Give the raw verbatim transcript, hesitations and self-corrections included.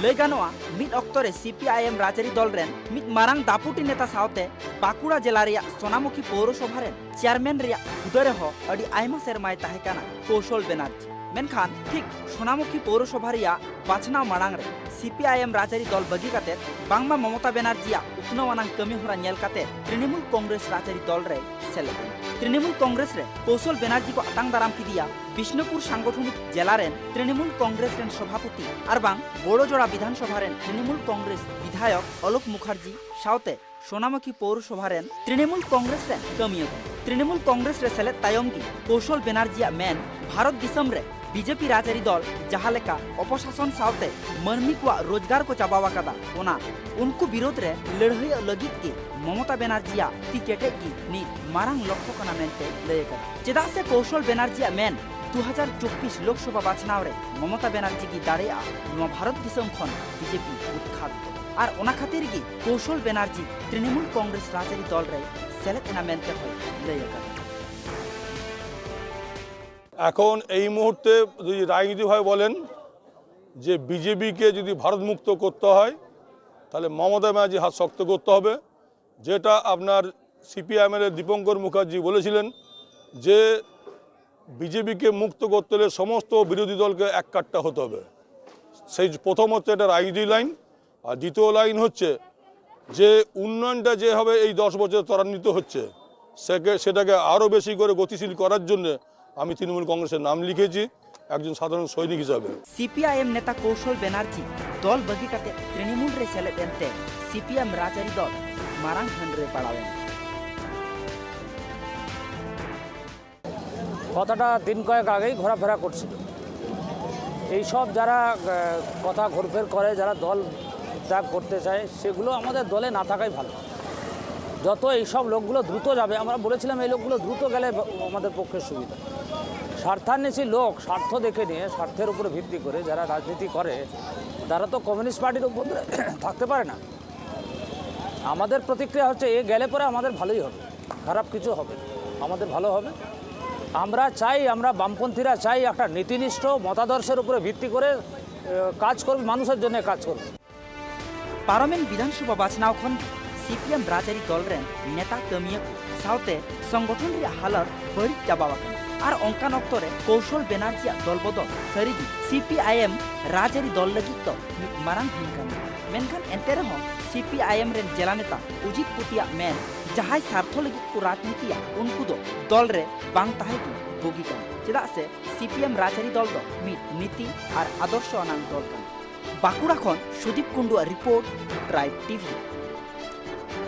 ᱞᱟᱹᱭ ᱜᱟᱱᱚᱜᱼᱟ, ᱢᱤᱫ ᱚᱠᱛᱚ ᱨᱮ ᱥᱤᱯᱤᱟᱭᱮᱢ ᱨᱟᱡᱽᱟᱹᱨᱤ ᱫᱚᱞ ᱨᱮᱱ ᱢᱤᱫ ᱢᱟᱨᱟᱝ ᱫᱟᱯᱩᱴᱤ ᱱᱮᱛᱟ ᱥᱟᱶᱛᱮ ᱵᱟᱸᱠᱩᱲᱟ ᱡᱮᱞᱟ ᱨᱮᱭᱟᱜ ᱥᱳᱱᱟᱢᱩᱠᱷᱤ ᱯᱳᱣᱨᱚᱥᱚᱵᱷᱟ ᱨᱮᱱ ᱪᱮᱭᱟᱨᱢᱮᱱ ᱨᱮᱭᱟᱜ ᱦᱩᱫᱟᱹ ᱨᱮᱦᱚᱸ ᱟᱹᱰᱤ ᱟᱭᱢᱟ ᱥᱮᱨᱢᱟᱭ ᱛᱟᱦᱮᱸ ᱠᱟᱱᱟ ᱠᱳᱥᱚᱞ ᱵᱮᱱᱟᱨᱡᱤ᱾ ᱢᱮᱱᱠᱷᱟᱱ ᱴᱷᱤᱠ ᱥᱳᱱᱟᱢᱩᱠᱷᱤ ᱯᱳᱣᱨᱚᱥᱚᱵᱷᱟ ᱨᱮᱭᱟᱜ ᱵᱟᱪᱷᱱᱟᱣ ᱢᱟᱲᱟᱝ ᱨᱮ ᱥᱤᱯᱤᱟᱭᱮᱢ ᱨᱟᱡᱽᱟᱹᱨᱤ ᱫᱚᱞ ᱵᱟᱹᱜᱤ ᱠᱟᱛᱮ ᱵᱟᱝᱢᱟ ᱢᱚᱢᱚᱛᱟ ᱵᱮᱱᱟᱨᱡᱤᱭᱟᱜ ᱩᱛᱱᱟᱹᱣ ᱟᱱᱟᱝ ᱠᱟᱹᱢᱤ ᱦᱚᱨᱟ ᱧᱮᱞ ᱠᱟᱛᱮ ᱛᱨᱤᱱᱢᱩᱞ ᱠᱚᱝᱜᱨᱮᱥ ᱨᱟᱡᱽᱟᱹᱨᱤ ᱫᱚᱞ ᱨᱮᱭ ᱥᱮᱞᱮᱫ ᱮᱱᱟ᱾ ᱛᱨᱤᱱᱢᱩᱞ ᱠᱚᱝᱜᱨᱮᱥ ᱨᱮ ᱠᱳᱥᱚᱞ ᱵᱮᱱᱟᱨᱡᱤ ᱠᱚ ᱟᱛᱟᱝ ᱫᱟᱨᱟᱢ ᱠᱮᱫᱮᱭᱟ ᱵᱤᱥᱱᱩᱯᱩᱨ ᱥᱟᱝᱜᱚᱴᱷᱚᱱᱤᱠ ᱡᱮᱞᱟ ᱨᱮᱱ ᱛᱨᱤᱱᱢᱩᱞ ᱠᱚᱝᱜᱨᱮᱥ ᱨᱮᱱ ᱥᱚᱵᱷᱟᱯᱚᱛᱤ ᱟᱨ ᱵᱟᱝ ᱵᱚᱲᱚᱡᱚᱲᱟ ᱵᱤᱫᱷᱟᱱ ᱥᱚᱵᱷᱟ ᱨᱮᱱ ᱛᱨᱤᱱᱢᱩᱞ ᱠᱚᱝᱜᱨᱮᱥ ᱵᱤᱫᱷᱟᱭᱚᱠ ᱚᱞᱳᱠ ᱢᱩᱠᱷᱟᱨᱡᱤ ᱥᱟᱶᱛᱮ ᱥᱳᱱᱟᱢᱩᱠᱷᱤ ᱯᱳᱣᱨᱚᱥᱚᱵᱷᱟ ᱨᱮᱱ ᱛᱨᱤᱱᱢᱩᱞ ᱠᱚᱝᱜᱨᱮᱥ ᱨᱮᱱ ᱠᱟᱹᱢᱤᱭᱟᱹ ᱠᱚ᱾ ᱛᱨᱤᱱᱢᱩᱞ ᱠᱚᱝᱜᱨᱮᱥ ᱨᱮ ᱥᱮᱞᱮᱫ ᱛᱟᱭᱚᱢ ᱜᱮ ᱠᱳᱥᱚᱞ ᱵᱮᱱᱟᱨᱡᱤᱭᱟᱜ ᱢᱮᱱ ᱵᱷᱟᱨᱚᱛ ᱫᱤᱥᱚᱢ ᱨᱮ ᱵᱤᱡᱮᱯᱤ ᱨᱟᱡᱽᱟᱹᱨᱤ ᱫᱚᱞ ᱡᱟᱦᱟᱸ ᱞᱮᱠᱟ ᱚᱯᱚᱥᱟᱥᱚᱱ ᱥᱟᱶᱛᱮ ᱢᱟᱹᱱᱢᱤ ᱠᱚᱣᱟᱜ ᱨᱳᱡᱽᱜᱟᱨ ᱠᱚ ᱪᱟᱵᱟᱣ ᱟᱠᱟᱫᱟ, ᱚᱱᱟ ᱩᱱᱠᱩ ᱵᱤᱨᱳᱫᱷ ᱨᱮ ᱞᱟᱹᱲᱦᱟᱹᱭᱚᱜ ᱞᱟᱹᱜᱤᱫ ᱜᱮ ᱢᱚᱢᱚᱛᱟ ᱵᱮᱱᱟᱨᱡᱤᱭᱟᱜ ᱛᱤ ᱠᱮᱴᱮᱡ ᱜᱮ ᱢᱤᱫ ᱢᱟᱨᱟᱝ ᱞᱚᱠᱠᱷᱚ ᱠᱟᱱᱟ ᱢᱮᱱᱛᱮ ᱞᱟᱹᱭ ᱟᱠᱟᱫᱟ᱾ ᱪᱮᱫᱟᱜ ᱥᱮ ᱠᱳᱥᱚᱞ ᱵᱮᱱᱟᱨᱡᱤᱭᱟᱜ ᱢᱮᱱ ᱫᱩ ᱦᱟᱡᱟᱨ ᱪᱚᱵᱵᱤᱥ ᱞᱳᱠᱥᱚᱵᱷᱟ ᱵᱟᱪᱷᱱᱟᱣ ᱨᱮ ᱢᱚᱢᱚᱛᱟ ᱵᱮᱱᱟᱨᱡᱤ ᱜᱮ ᱫᱟᱲᱮᱭᱟᱜᱼᱟ ᱱᱚᱣᱟ ᱵᱷᱟᱨᱚᱛ ᱫᱤᱥᱚᱢ ᱠᱷᱚᱱ ᱵᱤᱡᱮᱯᱤ ᱩᱛᱠᱷᱟᱛ ᱫᱚ᱾ ᱟᱨ ᱚᱱᱟ ᱠᱷᱟᱹᱛᱤᱨ ᱜᱮ ᱠᱳᱥᱚᱞ ᱵᱮᱱᱟᱨᱡᱤ ᱛᱨᱤᱱᱢᱩᱞ ᱠᱚᱝᱜᱨᱮᱥ ᱨᱟᱡᱽᱟᱹᱨᱤ ᱫᱚᱞ ᱨᱮ ᱥᱮᱞᱮᱫ ᱮᱱᱟ ᱢᱮᱱᱛᱮ ᱦᱚᱸᱭ ᱞᱟᱹᱭ ᱟᱠᱟᱫᱟ᱾ এখন এই মুহূর্তে যদি রাজনীতিভাবে বলেন যে বিজেপিকে যদি ভারত মুক্ত করতে হয়, তাহলে মমতা ব্যানার্জি হাত শক্ত করতে হবে। যেটা আপনার সিপিআইএমএল দীপঙ্কর মুখার্জি বলেছিলেন যে বিজেপিকে মুক্ত করতে হলে সমস্ত বিরোধী দলকে এক কাট্টা হতে হবে। সেই প্রথম হচ্ছে এটা রাজনীতি লাইন। আর দ্বিতীয় লাইন হচ্ছে যে উন্নয়নটা যেভাবে এই দশ বছর ত্বরান্বিত হচ্ছে, সেকে সেটাকে আরও বেশি করে গতিশীল করার জন্য আমি তৃণমূল কংগ্রেসের নাম লিখেছি একজন সাধারণ সৈনিক হিসাবে। ᱥᱤᱯᱤᱟᱭᱮᱢ ᱱᱮᱛᱟ ᱠᱳᱥᱚᱞ ᱵᱮᱱᱟᱨᱡᱤ ᱫᱚᱞ ᱵᱟᱹᱜᱤ ᱠᱟᱛᱮ ᱛᱨᱤᱱᱢᱩᱞ ᱨᱮ ᱥᱮᱞᱮᱫ ᱮᱱᱛᱮ ᱥᱤᱯᱤᱟᱭᱮᱢ ᱨᱟᱡᱽᱟᱹᱨᱤ ᱫᱚᱞ ᱢᱟᱨᱟᱝ ᱦᱟᱹᱱ ᱨᱮ ᱯᱟᱲᱟᱣ ᱮᱱᱟ᱾ কথাটা দিন কয়েক আগেই ঘোরাফেরা করছিল। এইসব যারা আহ, কথা ঘোরফের করে, যারা দল ত্যাগ করতে চায়, সেগুলো আমাদের দলে না থাকাই ভালো। যত এইসব লোকগুলো দ্রুত যাবে, আমরা বলেছিলাম এই লোকগুলো দ্রুত গেলে ব- আমাদের পক্ষে সুবিধা। স্বার্থান্বেষী লোক স্বার্থ দেখে নিয়ে, স্বার্থের উপরে ভিত্তি করে যারা রাজনীতি করে, তারা তো কমিউনিস্ট পার্টির উপর থাকতে পারে না। আমাদের প্রতিক্রিয়া হচ্ছে এ গেলে পরে আমাদের ভালোই হবে, খারাপ কিছু হবে না, আমাদের ভালো হবে। আমরা চাই, আমরা বামপন্থীরা চাই একটা নীতিনিষ্ঠ মতাদর্শের উপরে ভিত্তি করে কাজ করবে, মানুষের জন্য কাজ করবে। পারমেন বিধানসভা বাছনাᱣ ᱠᱷᱚᱱ ᱜᱮ ᱥᱤ ᱯᱤ ᱮᱢ ᱨᱟᱡᱽᱟᱹᱨᱤ ᱫᱚᱞ ᱨᱮᱱ ᱱᱮᱛᱟ ᱠᱟᱹᱢᱤᱭᱟᱹ ᱠᱚ ᱥᱟᱶᱛᱮ ᱥᱚᱝᱜᱚᱴᱷᱚᱱ ᱨᱮᱭᱟᱜ ᱦᱟᱞᱚᱛ ᱵᱟᱹᱲᱤᱡ ᱪᱟᱵᱟᱣ ᱟᱠᱟᱱᱟ᱾ ᱟᱨ ᱚᱱᱠᱟᱱ ᱚᱠᱛᱚ ᱨᱮ ᱠᱳᱣᱥᱚᱞ ᱵᱮᱱᱟᱨᱡᱤᱭᱟᱜ ᱫᱚᱞ ᱵᱚᱫᱚᱞ ᱥᱟᱹᱨᱤᱜᱮ ᱥᱤ ᱯᱤ ᱟᱭ ᱮᱢ ᱨᱟᱡᱽᱟᱹᱨᱤ ᱫᱚᱞ ᱞᱟᱹᱜᱤᱫ ᱫᱚ ᱢᱤᱫ ᱢᱟᱨᱟᱝ ᱦᱤᱱ ᱠᱟᱱᱟ᱾ ᱢᱮᱱᱠᱷᱟᱱ ᱮᱱᱛᱮ ᱨᱮᱦᱚᱸ ᱥᱤ ᱯᱤ ᱟᱭ ᱮᱢ ᱨᱮᱱ ᱡᱮᱞᱟ ᱱᱮᱛᱟ ᱚᱡᱤᱛ ᱯᱩᱛᱤᱭᱟᱜ ᱢᱮᱱ, ᱡᱟᱦᱟᱸᱭ ᱥᱟᱨᱛᱷᱚ ᱞᱟᱹᱜᱤᱫ ᱠᱚ ᱨᱟᱡᱽᱱᱤᱛᱤᱭᱟ, ᱩᱱᱠᱩ ᱫᱚ ᱫᱚᱞ ᱨᱮ ᱵᱟᱝ ᱛᱟᱦᱮᱸ ᱜᱮ ᱵᱩᱜᱤ ᱠᱟᱱᱟ᱾ ᱪᱮᱫᱟᱜ ᱥᱮ ᱥᱤ ᱯᱤ ᱮᱢ ᱨᱟᱡᱽᱟᱹᱨᱤ ᱫᱚᱞ ᱫᱚ ᱢᱤᱫ ᱱᱤᱛᱤ ᱟᱨ ᱟᱫᱚᱨᱥᱚ ᱟᱱᱟᱝ ᱫᱚᱞ ᱠᱟᱱᱟ᱾ ᱵᱟᱸᱠᱩᱲᱟ ᱠᱷᱚᱱ ᱥᱩᱫᱤᱯ ᱠᱩᱱᱰᱩᱣᱟᱜ ᱨᱤᱯᱳᱨᱴ, ᱴᱨᱟᱭᱤᱵᱽ ᱴᱤ ᱵᱷᱤ᱾